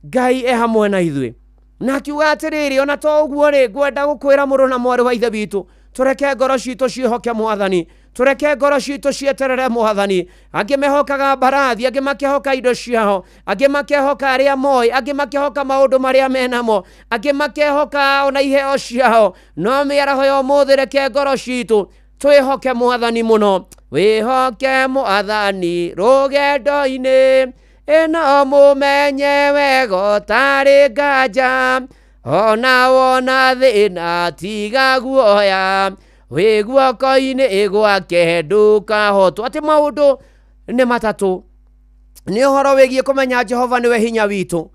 Ngai e hamwe na ithuĩ. Na akiuga atĩrĩrĩ, ona to ũguo rĩ, ngwenda gũkwĩra mũrũ na mwarĩ wa Ithe witũ, tũreke ngoro citũ ciĩhoke Mwathani, tũreke ngoro citũ cieterere Mwathani. Angĩ mehokaga mbarathi, angĩ makehoka indo ciao, angĩ makehoka arĩa moĩ, angĩ makehoka maũndũ marĩa menamo, angĩ makehoka ona iheo ciao. No mĩaraho ya ũmũthĩ, reke ngoro citũ twĩhoke Mwathani mũno. Wĩhoke Mwathani rũgendo-inĩ, ĩno mũmenye wega ũtarĩ nganja, ona wona thĩna tiga guoya, wĩ guoko-inĩ gwake ndũkahotwo. Atĩ maũndũ nĩ matatũ, nĩ ũhoro wĩgiĩ kũmenya Jehova nĩwe hinya witũ.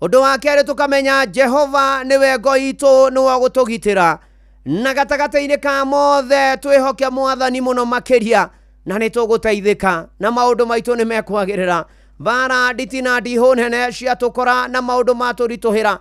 Ũndũ wa kerĩ, tũkamenya Jehova nĩwe ngo itũ, nĩwe ũgũtũgitĩra. Na gatagatĩ-inĩ ka mothe twĩhoke Mwathani mũno makĩria, na nĩ tũgũteithĩka na maũndũ maitũ nĩ mekwagĩrĩra. Mbara nditi na ndihũ nene ciatũkora na maũndũ matũritũhĩra,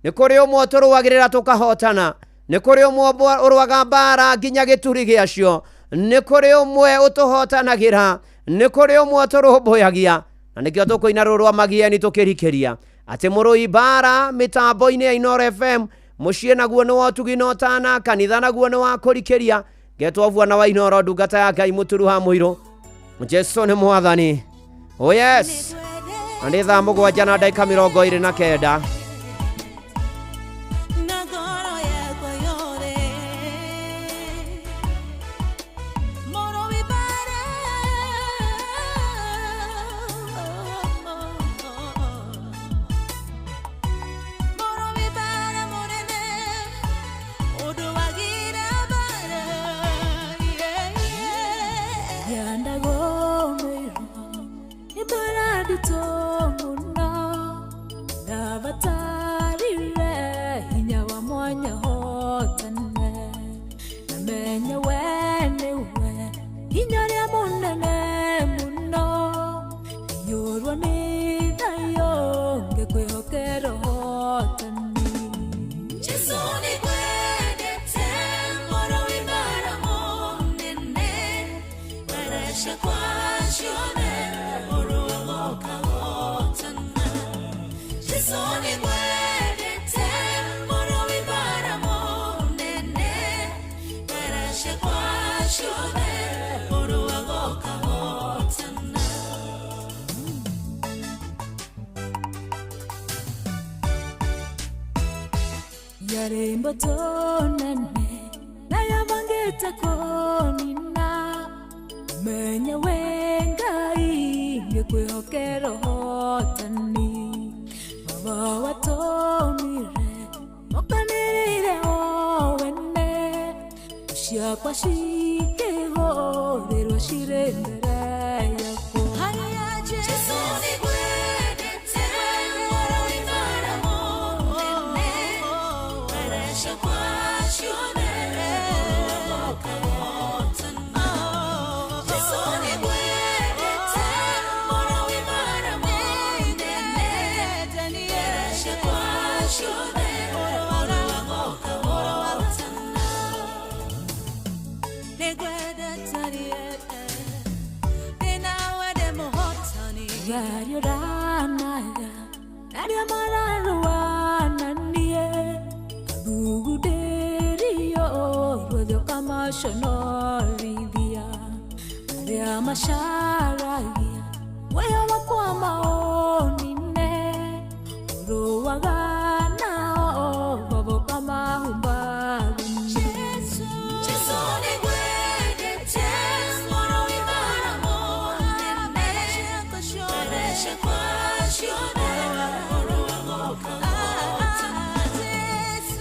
nĩ kũrĩ ũmwe tũrũagĩrĩra tũkahotana, nĩ kũrĩ ũmwe ũrũaga mbara nginya gĩturi gĩacio, nĩ kũrĩ ũmwe ũtũhotanagĩra, nĩ kũrĩ ũmwe ũtũrũmbũyagia. Na nĩkĩo tũkũina rũrũ rwa Magieni tũkĩrikĩria atĩ mũrũi mbara mĩtambo-inĩ ya Inooro FM, mũciĩ naguo nĩ wa ũtugi na ũtana, kanitha naguo nĩ wa kũrikĩria. Ngetwo bwana wa Inooro, ndungata ya Ngai mũturu wa mũirũ. Jesũ nĩ Mwathani. Oh yes. Na nĩ thaa 7:29. Rũaga nao goboka mahumbagu Jesu nĩngwendete mũrũi bara mũnene Ciakwa ciothe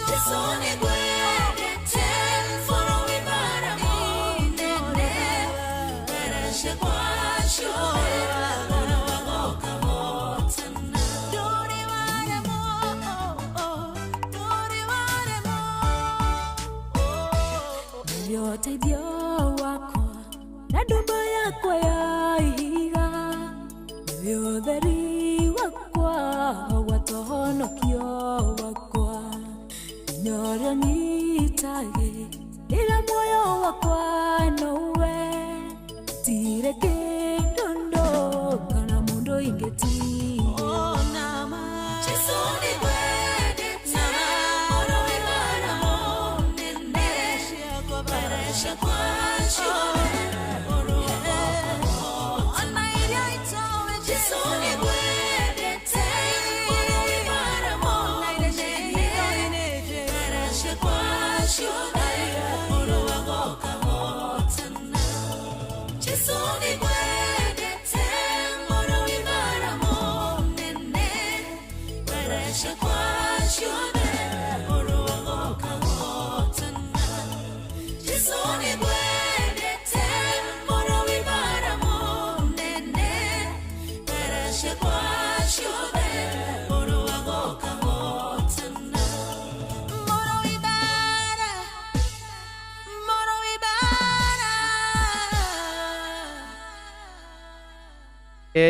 Jesu nĩngwendete mũrũi bara mũnene Ciakwa ciothe Ũteithio wakwa na ndũmba yakwa ya ihiga nĩwe ũtheri wakwa gwata ũhonokio wakwa hinya ũrĩa ũnyitage rĩrĩa muoyo wakwa nowe tirĩ kĩndũ ndo kana mũndũ ingĩtiga Jesu nĩngwendete mũrũi bara mũnene Ciakwa ciothe Jesu nĩngwendete mũrũi bara mũnene Ciakwa ciothe Jesu nĩngwendete mũrũi bara mũnene Ciakwa ciothe Jesu nĩngwendete mũrũi bara mũnene Ciakwa ciothe Mũrũi bara, mũrũi bara.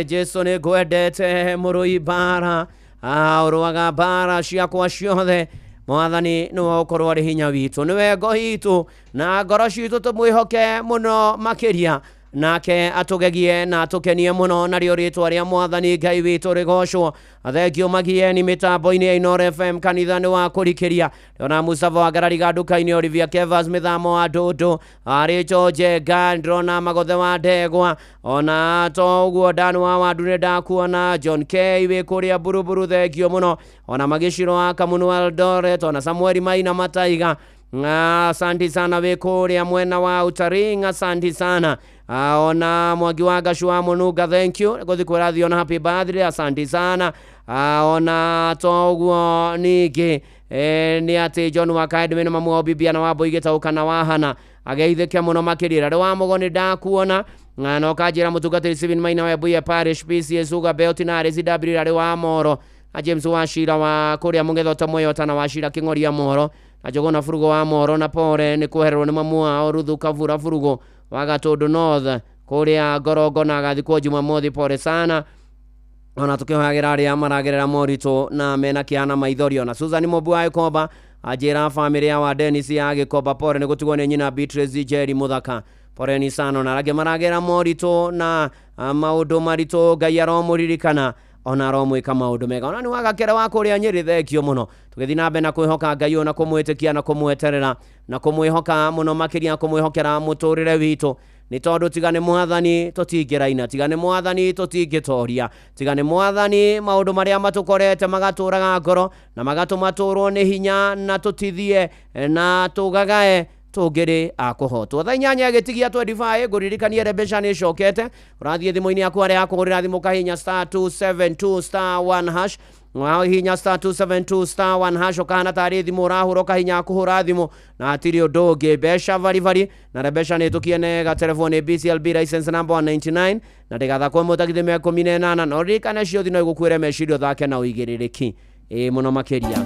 Jesu nĩ ngwendete mũrũi bara ũrũaga bara ciakwa ciothe mwathani nĩwe ũkorwo arĩ hinya witũ nĩwe ngo itũ na ngoro citũ tũmwĩhoke mũno makĩria nake atũgegie na atũkenie mũno narĩo rĩtwa rĩa mwathani Ngai witũ rĩgocwo thengio magieni mĩtambo-inĩ ya Inooro FM kanitha nĩ wa kũrikĩria ndĩrona Mustafa wa Ngarariga nduka-inĩ Olivia Kevas mĩthamo wa ndũndũ Rachel Njenga ndĩrona Magothe wa Ndegwa ona to ũguo Dan wa Wandu nĩ ndakuona John K wĩ kũrĩa Buruburu thengio mũno ona Magĩciro wa Kamunu Eldoret ona Samueli Maina Mataiga asanti sana wĩ kũrĩa mwena wa Utaring asanti sana ona Mwangi wa Gacu wa Mũnunga thank you gũthiĩ kwĩrathio na happy birthday asanti sana ona to ũguo ningĩ nĩ atĩ John wa Kaedwin na mamu wa Bibia na wa Mbũi na wa Hana ageithĩke mũno makĩria rĩ wa Mũgo nĩ ndakuona na ũkanjĩra mũtungatĩri Stephen Maina wa Mbuya Parish PCA Suga Belt na RCW rarĩ wa Moro na James wa Shira wa kũrĩa Mũng'etho ta Moyota na wa Shira Kĩng'oria Moro na Njũgũna Burugo wa Moro na Pore nĩ kwehererwo nĩ mamu wao Ruthu Kavura Burugo wa Gatũndũ North kũrĩa Ngorongo na agathikwo Jumamothi pore sana ona tukihoyagĩra arĩa maragerera moritũ na mena kĩeha na maithori ona Susan Mũmbu wa Gĩkomba anjĩra bamĩrĩ ya wa Dennis ya Gĩkomba pore nĩ gũtigwo nĩ nyina Beatrice Njeri Mũthaka poreni sana ona arĩa maragerera moritũ na maũndũ maritũ Ngai aromũririkana ona aromwĩka maũndũ mega ona nĩ wagakĩra wa kũrĩa Nyĩrĩ thengio mũno tũgĩthiĩ na mbere na kwĩhoka Ngai ona kũmwĩtĩkia na kũmweterera na kũmwĩhoka mũno makĩria kũmwĩhokera mũtũrĩre witũ nĩ tondũ tiga nĩ mwathani tũtingĩraina tiga nĩ mwathani tũtingĩtoria tiga nĩ mwathani maũndũ marĩa matũkorete magatũraga ngoro na magatũma tũrwo nĩ hinya na tũtithie na tũgagae tũngĩrĩ akũhotwo thaa 8 gĩtigia 25 ngũririkanie Rebecca nĩ ĩcokete ũrathiĩ thimũ-inĩ yaku harĩa yakũhũrĩra thimũ kahinya star 272 star 1 hash wahinya star 272 star 1 hash ũkahana tarĩ thimũ ũrahũra ũkahinya kũhũra thimũ na hatirĩ ũndũ ũngĩ mbeca baribari na Rebecca nĩ tũkiene gatelefoni BCLB license number 199 na ndĩgathakwo mũtagithĩ me 18 na ũririkane ciothi no igũkuĩre meciria ũthake na ũigĩrĩrĩki ĩ mũno makĩria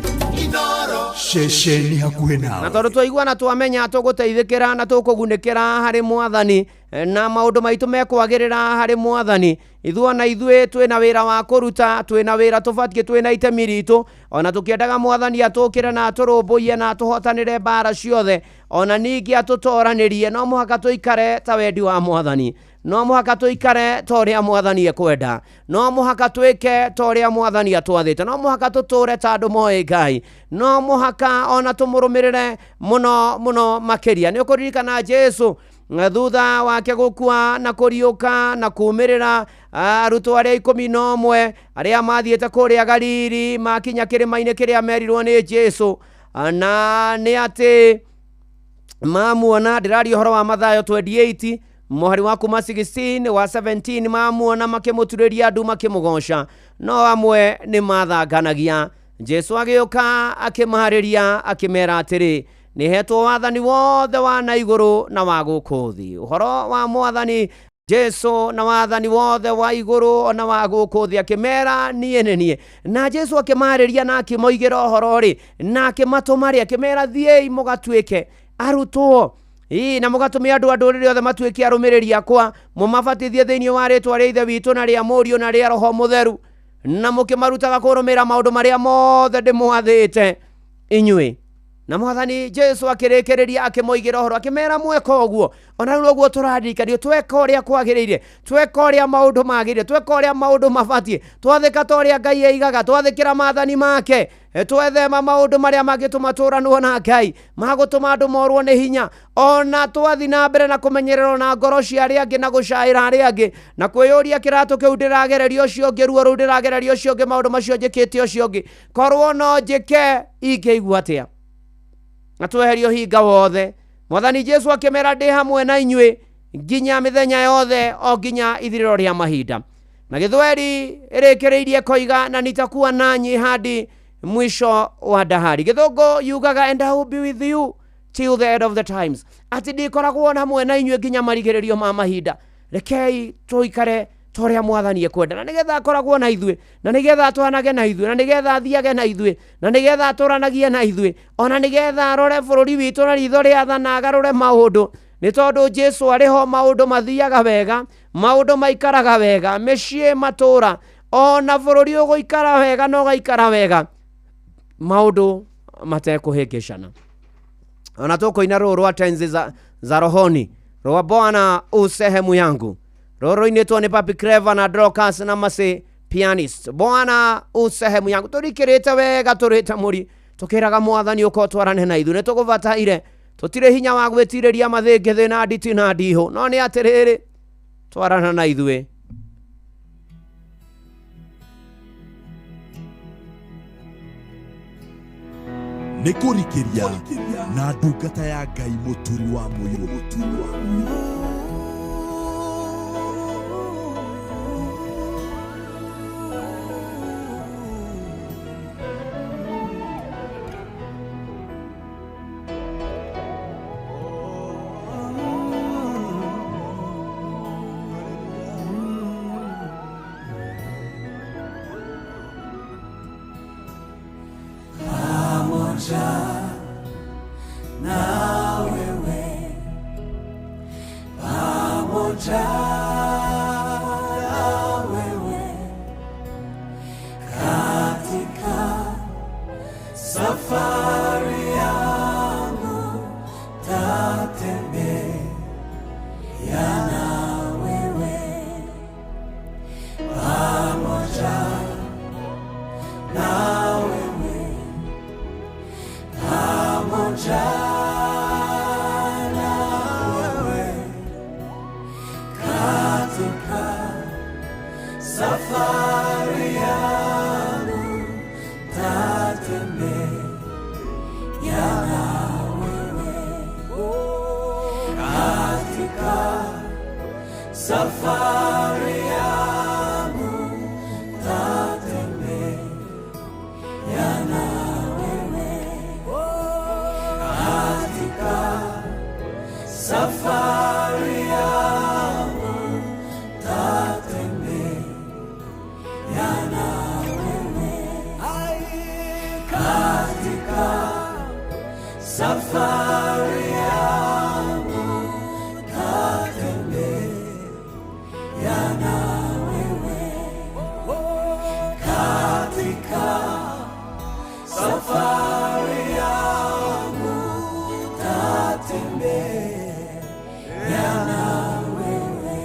ceceni hakuhĩ na nawe tondũ twaigua na twamenya tũgũteithĩkĩra na tũkũgunĩkĩra harĩ mwathani na maũndũ maitũ mekwagĩrĩra harĩ mwathani ithuĩ ona ithuĩ twĩna wĩra wa kũruta twĩna wĩra tũbatiĩ twĩna itemi ritũ ona tũkĩendaga mwathani atũkĩre na atũrũmbũiye na atũhotanĩre mbara ciothe ona ningĩ atũtoranĩrie no mũhaka tũikare ta wendi wa mwathani no mũhaka tũikare ta ũrĩa mwathani ekwenda no mũhaka twĩke ta ũrĩa mwathani atwathĩte no mũhaka tũtũre ta andũ moĩ Ngai no mũhaka ona tũmũrũmĩrĩre mũno mũno makĩria nĩ ũkũririkana Jesu Thutha wake gũkua na kũriũka na kumĩrĩra arutwo arĩa 11 arĩa mathiĩte kũrĩa Galili makinya kĩrĩma-inĩ kĩrĩa merirwo nĩ Jesu, na nĩ atĩ mamuona. Ndĩraria ũhoro wa Mathayo 28 mũhari wa kuma 16 wa 17. Mamuona makĩmũturĩria ndu makĩmũgoca, no amwe nĩ mathanganagia. Jesu agĩũka akĩmaarĩria akĩmera atĩrĩ, nĩ hetwo wathani wothe wa na igũrũ na wa gũkũ thĩ. Ũhoro wa mwathani Jesu na wathani wothe wa igũrũ ona wa gũkũ thĩ, akĩmera niĩ nĩ niĩ. Na Jesu akĩmarĩria na akĩmoigĩra ũhoro rĩ, na akĩmatũma rĩ, akĩmera thiĩi mũgatuĩke arutwo, ii na mũgatũme andũ a ndũrĩrĩ othe matuĩke arũmĩrĩri akwa, mũmabatithie thĩinĩ wa rĩtwa rĩa Ithe witũ na rĩa Mũriũ na rĩa Roho Mũtheru, na mũkĩmarutaga kũrũmĩrĩra maũndũ marĩa mothe ndĩmwathĩte inyuĩ. Na mwathani Jesu akĩrĩkĩrĩria akĩmoigĩra ũhoro akĩmera mweka ũguo, ona rĩu noguo tũraririkanio, tweka ũrĩa kwagĩrĩire, tweka ũrĩa maũndũ magĩrĩire, tweka ũrĩa maũndũ mabatiĩ, twathĩka ta ũrĩa Ngai eigaga, twathĩkĩra maathani make, twethema maũndũ marĩa mangĩtũma tũranwo na Ngai, magũtũma andũ morwo nĩ hinya, ona twathi na mbere na kũmenyererwo na ngoro cia arĩa angĩ na gũcaĩra arĩa angĩ na kwĩyũria kĩratũ kĩu ndĩragereria ũcio ũngĩ, ruo rũu ndĩragereria ũcio ũngĩ, maũndũ macio njĩkĩte ũcio ũngĩ, korwo no njĩke ingĩigua atĩa? Na tweherio hinga wothe. Mwathani Jesu akĩmera ndĩ hamwe na inyuĩ nginya mĩthenya yothe o nginya ithirĩro rĩa mahinda. Na gĩthweri ĩrĩkĩrĩirie koiga na nitakuwa nanyi hadi mwisho wa dahari. Gĩthũngũ yugaga and I will be with you till the end of the times, atĩ ndĩkoragwo hamwe na inyuĩ nginya marigĩrĩrio ma mahinda. Rekei tũikare ta ũrĩa mwathani ekwenda, na nĩgetha akoragwo na ithuĩ, na nĩgetha atwanage na ithuĩ, na nĩgetha athiage na ithuĩ, na nĩgetha atũranagie na ithuĩ, ona nĩgetha arore bũrũri witũ na ritho rĩa tha na agarũre maũndũ. Nĩ tondũ Jesu arĩ ho maũndũ mathiaga wega, maũndũ maikaraga wega, mĩciĩ, matũũra, ona bũrũri ũgũikara wega na ũgaikara wega, maũndũ matekũhĩngĩcana. Ona tũkũina rũũ rwa tenzi za rohoni rwa Bwana u sehemu yangu, rũrũ-inĩtwo nĩ Papi Clever na Dorcas na Mercy Pianist. Bwana u sehemu yangu. Tũrikĩrĩte wega tũrĩte mũri, tũkĩraga mwathani ũka ũtwarane na ithuĩ, nĩ tũgũbataire, tũtirĩ hinya wa gwĩtirĩria mathĩngĩthĩ na nditi na ndihũ, no nĩ atĩrĩrĩ, twarana na ithuĩ. Nĩ kũrikĩria na ndungata ya Ngai mũturi wa mũirũ. Na wewe, pamoja na wewe, katika safari yangu tatembea na wewe, pamoja na wewe, pamoja na wewe, katika safari yangu tatembea na wewe, katika safari yangu tatembea na wewe, katika safari yangu tatembea na wewe, katika safari yangu tatembea na wewe, katika safari yangu tatembea na wewe.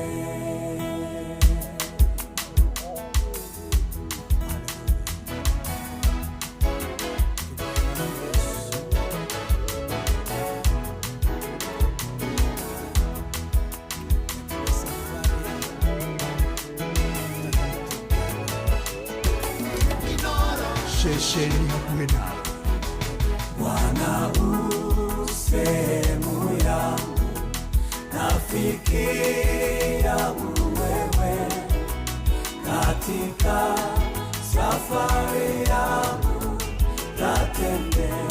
Ceceni hakuhĩ nawe. Bwana u sehemu yangu, rafiki yangu wewe, katika safari yangu natembea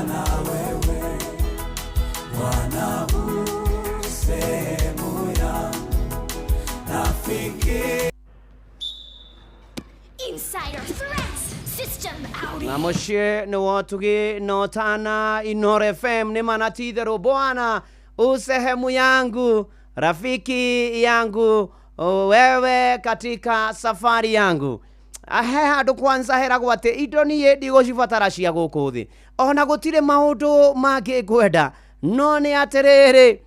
na wewe. Bwana u sehemu yangu, rafiki. Insider threats! System outage! Na muciĩ nĩ wotugi notana Inoro FM nĩ mana ti itherũ Bwana u sehemu yangu, rafiki yangu wewe katika safari yangu. He handũ kwanza heragwo atĩ indo niĩ ndigũcibatara cia gũkũ thĩ, ona gũtirĩ maũndũ mangĩ ngwenda, no nĩ atĩrĩrĩ,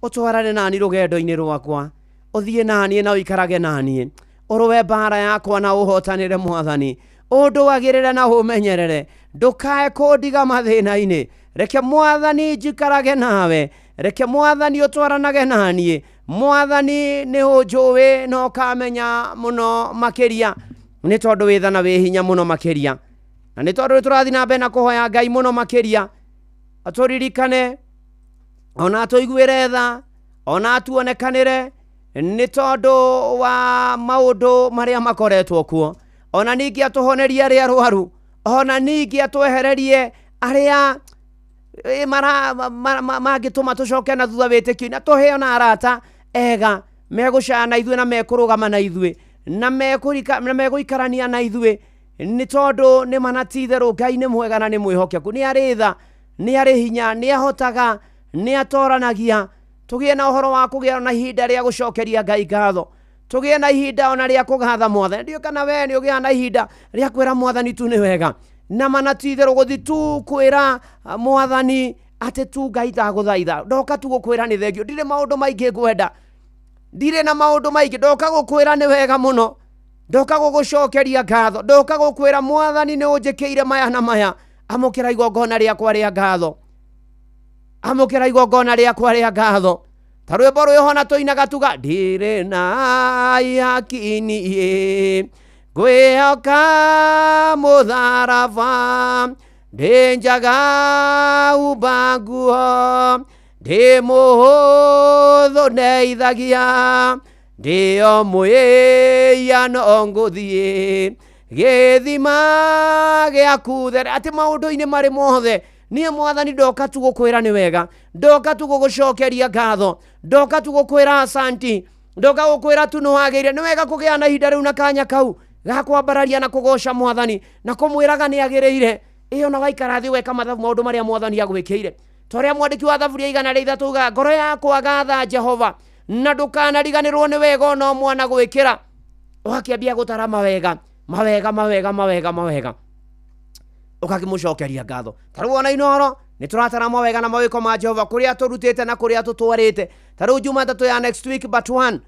ũtwarane nani rũgendo-inĩ rwakwa, ũthiĩ naniĩ na ũikarage naniĩ, ũrũe mbara yakwa na ũhotanĩre Mwathani, ũndũagĩrĩre na ũmenyerere, ndũkae kũndiga mathĩna-inĩ. Reke Mwathani njikarage nawe, reke Mwathani ũtwaranage naniĩ. Mwathani nĩ ũnjũĩ na ũkamenya mũno makĩria, nĩ tondũ wĩ tha na wĩ hinya mũno makĩria, na nĩ tondũ tũrathiĩ na mbere na kũhoya Ngai mũno makĩria, atũririkane ona atũiguĩre tha, ona atuonekanĩre, nĩ tondũ wa maũndũ marĩa makoretwo kuo, ona ningĩ atũhonerie arĩa arwaru, ona ningĩ atwehererie arĩa mangĩtũma tũcoke na thutha wĩtĩkio, na tũhe ona arata ega megũcaya na ithuĩ na mekũrũgama na ithuĩ na megũikarania na ithuĩ, nĩ tondũ nĩ mana ti itherũ Ngai nĩ mwega na nĩ mwĩhokeku, nĩ arĩ tha, nĩ arĩ hinya, nĩ ahotaga, nĩ atoranagia. Tũgĩe na ũhoro wa kũgĩa na ihinda rĩa gũcokeria Ngai ngatho, tũgĩe na ihinda ona rĩa kũgatha Mwathani. Ndiũĩ kana we nĩ ũgĩaga na ihinda rĩa kwĩra Mwathani tu nĩ wega, na mana ti itherũ gũthiĩ tu kwĩra Mwathani atĩ tu Ngai ndagũthaitha, ndoka tu gũkwĩra nĩ thengio, ndirĩ maũndũ maingĩ ngwenda, ndirĩ na maũndũ maingĩ, ndoka gũkwĩra nĩ wega mũno, ndoka gũgũcokeria ngatho, ndoka gũkwĩra Mwathani nĩ ũnjĩkĩire maya na maya. Amũkĩra igongona rĩakwa rĩa ngatho, amũkĩra igongona rĩakwa rĩa ngatho. Ta rwĩmbo rwĩho na tũinaga tuga, ndirĩ na ihaki niĩ ngwĩhoka mũtharaba, ndĩ njaga umba nguo, ndĩ mũhũthũ ndeithagia, ndĩ o mwĩia no ngũthiĩ gĩthima gĩaku there. Atĩ maũndũ-inĩ marĩ mothe niĩ Mwathani ndoka tu gũkwĩra nĩ wega, ndoka tu gũgũcokeria ngatho, ndoka tu gũkwĩra asanti, ndoka gũkwĩra tu nĩ wagĩrĩire. Nĩ wega kũgĩa na ihinda rĩu na kanya kau ga kwambararia na kũgoca Mwathani na kũmwĩraga nĩ agĩrĩire. Ĩyo na waikara thĩ weka mathabu maũndũ marĩa Mwathani agwĩkĩire, ta ũrĩa mwandĩki wa Thaburi ya 103 ugaga, ngoro yakwa gatha Jehova na ndũkanariganĩrwo nĩ wega ona mwana gwĩkĩra. Ũgakĩambia gũtara mawega mawega mawega mawega mawega, ũgakĩmũcokeria ngatho. Ta rĩu ona Inoro nĩ tũratara mawega na mawĩko ma Jehova, kũrĩa tũrutĩte na kũrĩa tũtwarĩte. Ta rĩu Jumatatũ ya next week but one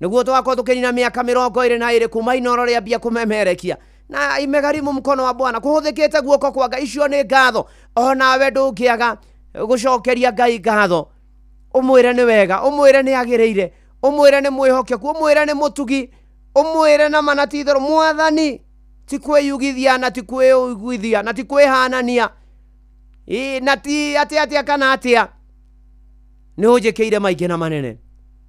nĩguo tũgakorwo tũkĩnina mĩaka 22 kuma Inoro rĩambia kũmemerekia, na imegharimu mkono wa Bwana, kũhũthĩkĩte guoko kwa Ngai. Icio nĩ ngatho, onawe ndũngĩaga gũcokeria Ngai ngatho, ũmwĩre nĩ wega, ũmwĩre nĩ agĩrĩire, ũmwĩre nĩ mwĩhokeku, ũmwĩre nĩ mũtugi, ũmwĩre na mana ti itherũ Mwathani ti kwĩyugithia na ti kwĩiguithia na ti kwĩhanania, na ti atĩ atĩa kana atĩa, nĩ ũnjĩkĩire maingĩ na manene,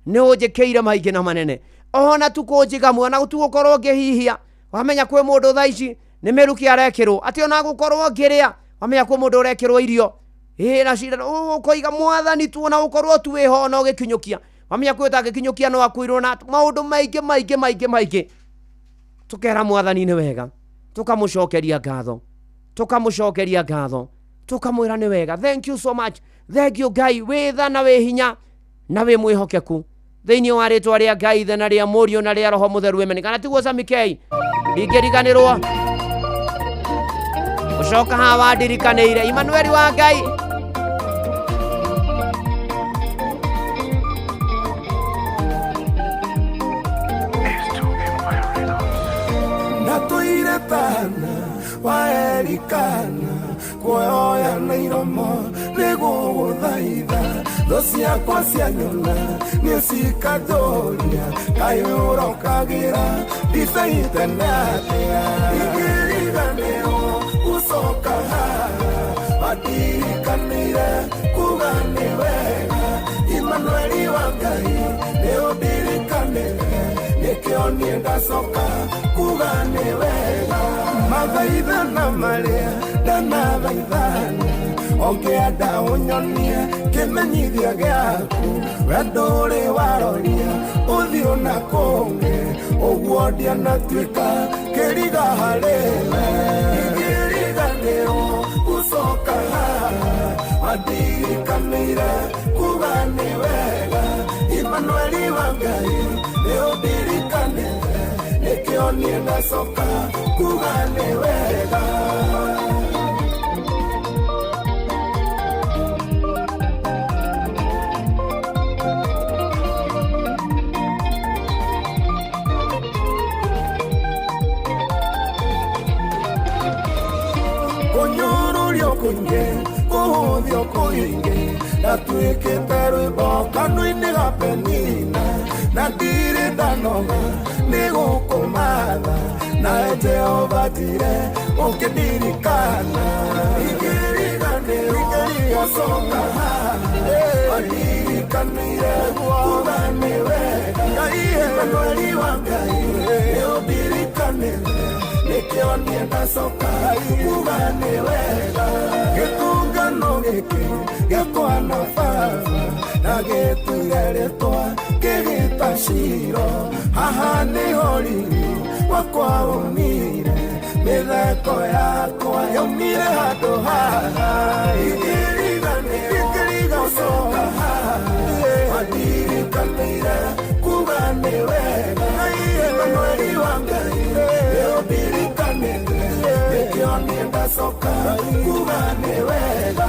nĩ ũnjĩkĩire maingĩ na manene. Ona tu kũnjiga muoyo, na tu gũkorwo ngĩhihia, wamenya kwĩ mũndũ thaa ici nĩ mĩrukĩ arekĩrwo, atĩ ona gũkorwo ngĩrĩa, wamenya kwĩ mũndũ ũrekĩrwo irio na cindano, ũkoiga Mwathani tu ona gũkorwo tu wĩho ona ũgĩkinyũkia, wamenya kwĩ ũtangĩkinyũkia no akuirwo, na maũndũ maingĩ maingĩ maingĩ maingĩ. Tũkera Mwathani nĩ wega, tũkamũcokeria ngatho, tũkamũcokeria ngatho, tũkamwĩra nĩ wega. Thank you so much, thank you Ngai, wĩ tha na wĩ hinya na wĩ mwĩhokeku. Thĩinĩ wa rĩtwa rĩa Ngai Ithe na rĩa Mũriũ na rĩa Roho Mũtheru, amen. Kana tiguo Samikei, ndingĩriganĩrwo gũcoka haha wandirikanĩire. Emmanuel wa Ngai. Natũire tana waerikana kuoya na iromo nĩgũgũthaitha, thũ ciakwa cianyona nĩ cikatũria, kaĩ ũrokagĩra ndibei tene atĩa, ingĩriganĩrwo. gũcoka haha Wandirikanĩire kuga nĩ wega Imanueli wa Ngai nĩ ũndirikanĩire Nĩkĩo niĩ ndacoka kuga nĩ wega Mathaithana marĩa ndanathaithana Ũngĩenda ũnyonie kĩmenyithia gĩaku Wendo ũrĩ waroria ũthiũ na kũngĩ Ũguo ndianatuĩka kĩriga harĩ we Ingĩriganĩrwo gũcoka haha Wandirikanĩire kuga nĩ wega Imanueli wa Ngai nĩ ũndirikanĩire Nĩkĩo niĩ ndacoka kuga nĩ wega Kũnyũrũrio kũingĩ kũhũthio kũingĩ Ndatuĩkĩte rwĩmbo kanua-inĩ ga Penina Na ndirĩ ndanoga nĩ gũkũmatha Nawe Jehova njire ũkĩndirikana Ingĩriganĩrwo gũcoka haha Wandirikanĩire kuga nĩ wega Imanueli wa Ngai nĩ ũndirikanĩire Nĩkĩo niĩ ndacoka kuga nĩ wega Gĩtũngano gĩkĩ gĩakwa na baba Na gĩtuire rĩtwa kĩgĩta Shilo Haha nĩho riri wakwa umire Mĩtheko yakwa yaumire handũ haha Ingĩriganĩrwo gũcoka haha Wandirikanĩire kuga nĩ wega Imanueli wa Ngai nĩ ũndirikanĩire Nĩkĩo niĩ ndacoka kuga nĩ wega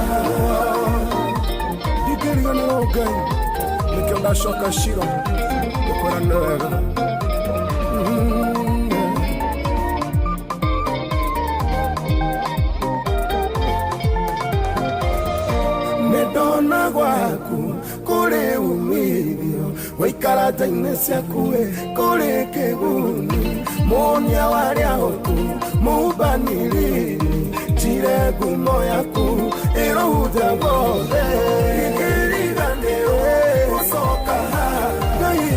Ndingĩriganĩrwo Ngai nĩkĩo ndacoka Shilo gũkwĩra nĩ wega Nĩndona gwaku kũrĩ umithio Waikara nja-inĩ ciaku kũrĩ kĩguni Mũnia wa arĩa ahotu mũhumbani riri Njire ngumo yaku ĩrohunja guothe Ingĩriganĩrwo gũcoka haha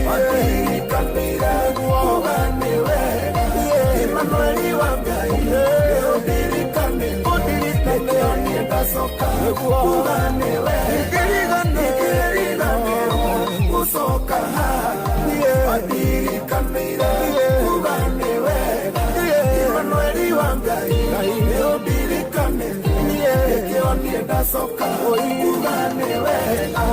Wandirikanĩire kuga nĩ wega Imanueli wa Ngai nĩ ũndirikanĩire Nĩkĩo niĩ ndacoka kuga nĩ wega Ingĩriganĩrwo gũcoka haha Wandirikanĩire kuga nĩ wega Imanueli wa Ngai nĩ ũndirikanĩire Nĩkĩo niĩ ndacoka kuga nĩ wega.